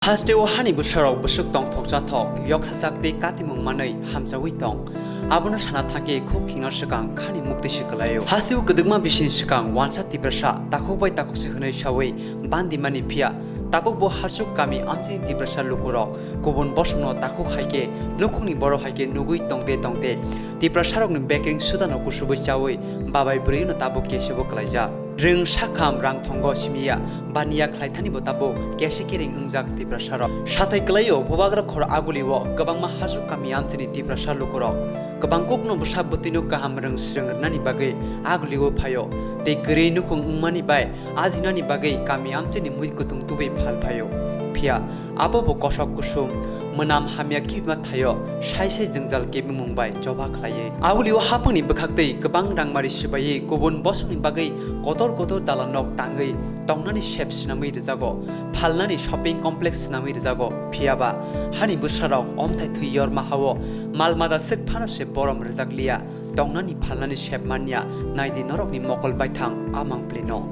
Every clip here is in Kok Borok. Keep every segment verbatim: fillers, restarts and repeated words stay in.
Hasteo hani bwsarok bwswk tongthok chathok, yoksajak tei katimung manwi hamjawi tong. Abono sana thangkhe khuk hingno swkang khani mukti se kwlaio. Hasteo kwdwkma bisini swkang wansa Tiprasa takhuk bai takhuk se hwnwi sawi bandimani, phiya tabukbo hachuk kami amchini Tiprasa lukurok kubun bosongno takhuk hai khe nukhungni borok hai khe nugwi tongte tongte Tiprasarokni bekring sudano kusubui chawi babai bwrwino tabuk kesebo kwlaijak. Rwng sakham rang thongo simiya baniya khlaithani bo tabuk kese kereng wngjak Tiprasarok. Sathai kwlaio bubagra khor agulio kwbangma hachuk kami amchini Tiprasa lukurok kwbang kokno bwsa bwtwino kaham rwng swrwng rwnani bagwi agulio phaio tei kwrwi nukhung wngmani bai ajinani bagwi kami amchini mui kutung tubui phal phaio. Phiya abo bo kosok kusum mwnam hamya kibima thaio sai sai jwngjal kebimung bai choba khlaiwi. Agulio haphangni bwkhaktwi kwbang rangmari swbaiwi kubun bosongni bagwi kotor kotor dalan nok tangwi tongnani sep swnamwi rwjago, phalnani shopping complex swnamwi rwjago, phiyaba hani bwsarok omthai thwi yorma hao mal mada swk phano se borom rwjakliya. Tongnani phalnani sep manya, naidi norokni mokol baithang amang plino.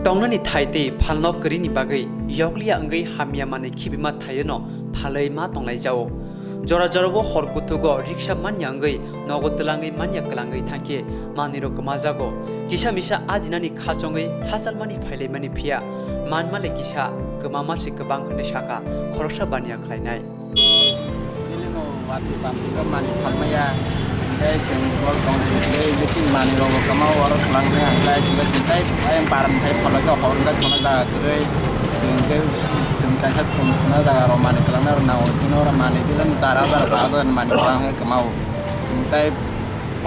Tongnani thai tei phalno kwrwini bagwi yokliya wngwi hamya manwi khibima thaiono phalwi ma tonglaijao. Jora jorao hor kuthugo riksa manya wngwi nogo twlangwi manya kwlangwi thangkhe manwirok kwmajago. Kisa misa ajinani kha chongwi hachalmani phailaimani phiya manmale kisa kwmama se kwbang hwnwi saka khoroksa baniya khlainai. Bilingo watwi bamtwi manwi phalmaya, tei chwng bol tong twi biching manwi rogo kwma oro twlangwi ang tei chwng tei ayang paran phai phalokhe hor wngkha thuna jaga kwrwi, chwng tei chwng kaisa thum thuna jaga rok manwi twlangna rok nango chwngno oro manwi bilingo char hajar paanch hajar manwi twlangwi kwmao. Chwng tei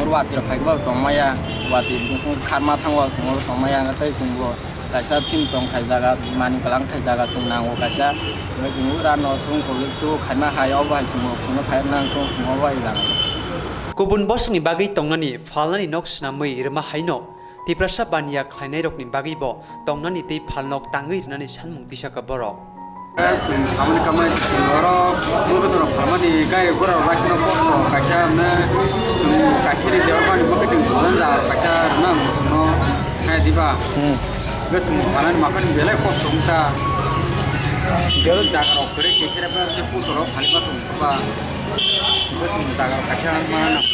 oro watwi rok phai khe bo tongmaya, watwi bwskango kharma thango chwng oro tongmaya, tei chwng bo kaisa chini tong khai jaga, mani kwlang khai jaga chwng nango kaisa, hwnwi chwng ura no chwng kolo su khaima hai obo hai chwng phunuk khai nang tong chwng obo hai jaga. Kubun bosongni bagwi tongnani phalnani nok swnamwi rwma haino Tiprasa baniya khlainairokni bagwibo tongnani tei phalnok tangwi rwnani sanmung tisaka borok. Chwng samani kamai chwng oro bwkhutrok phalmani gari gura rok rakhino kosto kaisa hwnwi chwng kaisini deormani bwkhuting phalnani jaga rok kaisa rwna ang chwngno nai diba. Hmm. Bwswng phalnani makhani belai kosto wngkha. Jaga rok kwrwi kesera ba je puto rok phalima tong ba. Bwswng jaga rok kaisa ma nang.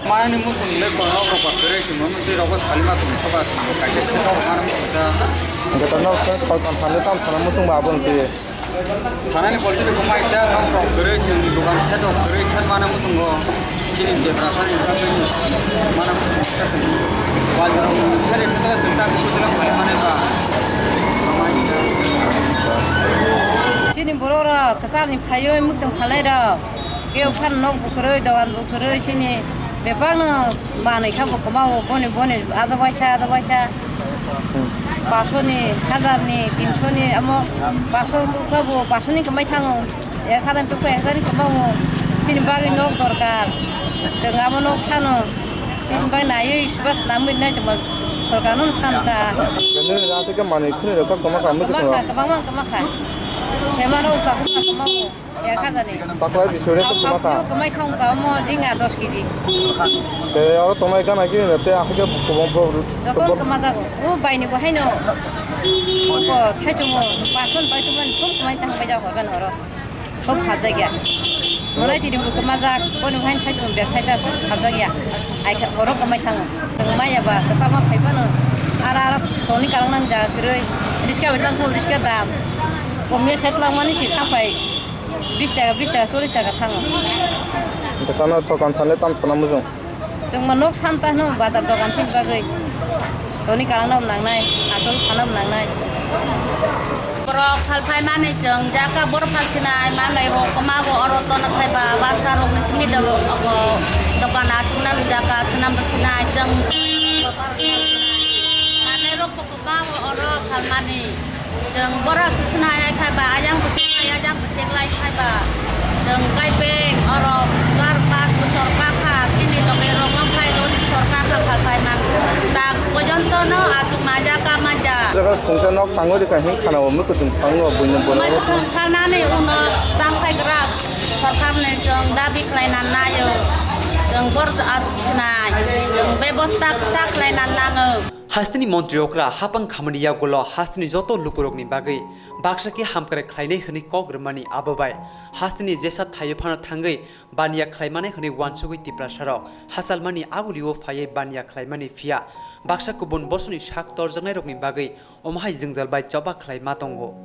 Manani muchung le kono rok ba kwrwi chwng no twi rogo salima tong kha ba chwng kaisa se rok manani muchung ta. Hwnkhe to nok khe soi kon thani tam sana muchung ba aboni twi. Thanani polti ni kwmai ta nok rok kwrwi chwng dukan set rok kwrwi set mana muchungo chini jebra sani mana muchungo ta chwng wal rok sari set rok chwng ta kuchung salai manai ba. Chini borok rok kwchar ni phaiwi muchung phalnai rok. Kebo phano nok bo kwrwi, dogan bo kwrwi, chini bebakno manwi kha bo kwmao, boni, boni, ado waisa, ado waisa. Paso ni, hazar ni, tinso ni, amo paso tukha bo, paso ni kwmai thango. Ek hazar ni tukha, ek hazar ni kwmao. Chini bagwi nok dorkar. Chwng abo nok sano, chini bagwi naiwi siba swnamwi rinai chwngma sorkar no sano ta. Nini jati ke manwi khuni rok kwma kha, kwma kha, kwbangma kwma kha. Sema rok chakma kwmao. Ek hazar ni. Taklai bisore ko tuma kha. Kwmai thang ka mo jinga dos kg. Te oro tongnai gana gini te ahai ke kubun pro. Joton kwma jago. O bai ni bo haino. Ko thai chumo. Pason bai chumo thum kwmai thang bai jago gan oro. Ko phaja gya. Monai tiri bo kwma jak. Ko ni hain thai chumo bek thai jak phaja gya. Ai kha oro kwmai thang. Maya ba ta sama phai pano. Ara ara toni karang nang ja kwrwi. Riska bai thang ko riska dam. Ko me set lang mani si thang pai. Bis taka, bis taka, chollish taka thango. Hwnkhe tamo sokan thani tam sana mujung. Chwngma nok santa hwno bazar dogan chini bagwi. Toni karang no nangnai, asol phano nangnai. Borok phal phai mani chwng jaka bor phal sinai manai rok kwma bo oro tono thai ba basa rok ni simi dogo dogan achuk nang jaka swnam bo sinai chwng manai rok. Babo oro phalmani. Chwng bohrok chukchwna hai khai ba, ayang bwswk lai, ayang bwswk lai khai ba. Chwng kaibeng oro bar pas bwsor kakha, chini loge rok wng khai rw bwsor kakha phalphai man. Tak pojonto no achuk maja ka maja. Jaga sungsa nok tangwi rwkha hwn khana o, mwkhwtwng thango buino borok. Mwkhwtwng thanani uno tang khai kwrak. Sorkar ni chwng dabi khlaina naio. Chwng bor at khnai, chwng bebosta kisa khlaina nango. Hasteni montri okra hapang khamani yagulo hasteni joto lukurokni bagwi baksa khe hamkrai khlainai hwnwi kok rwmani abo bai hasteni jesa thaio phano thangwi baniya khlaimanai hwnwi uansugwi Tiprasarok hachalmani agulio phaiwi baniya khlaimani phiya baksa kubun bosoni sak torjaknairokni bagwi omo hai jwngjal bai choba khlai ma tongo.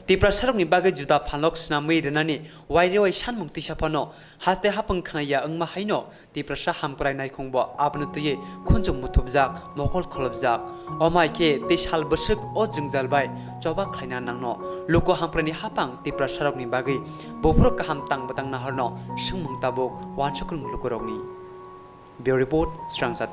Tiprasarokni bagwi juda phalok snamwi rwnani wairewai sanmung tisa phano haste hapang khnaya wngma haino Tiprasa hamkrai naikhungbo abono twiwi khunju muthubjak, mokol kholopjak. Omo hai khe tei sal bwswk o jwngjal bai choba khlaina nangno. Luku hamkraini hapang Tiprasarokni bagwi buphuru kaham tang bwtang naharno swngmung tabuk uansukrwng lukurokni. Bureau Report, Srangsa